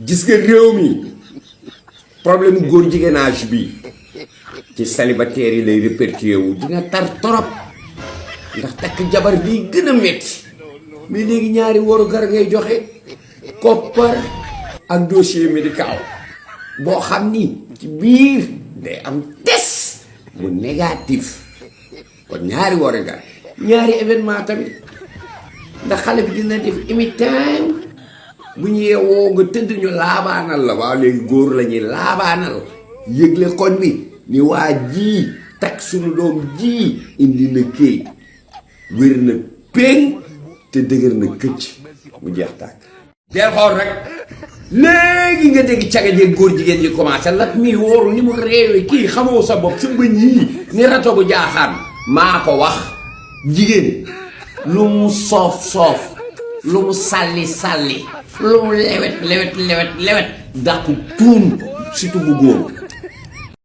gis nga réew mi problème góor jigéenage bi ci célibataire yi lay répercuté wu dina tar torop ndax takk jabar bi gën a métti mais léegi ñaari waru gar ngay joxe koppar ak dossier médical boo xam ni ci biir day am test bu négatif kon ñaari waru gar ñaari événement tamit ndax xale bi dina def anytime bu ñu yeewoo nga tëdd ñu laabaanal la waaw léegi góor la ñuy laabaanal yëgle koñ bi ni waa ji takk suñu doom ji indi na këy wér na péng te dëgër na këcc mu jeex tàkk del xool rek léegi nga dégg caga jeeg góor jigéen yi commencé lat mii wóoru ni mu réewee kii xamoo sa bopp sa bëñ yii ni rato bu jaaxaan maa ko wax jigéen lu mu soof soof lu mu sàlli sàlli lu mu lewet lewet dàqu tuun surtout bu góor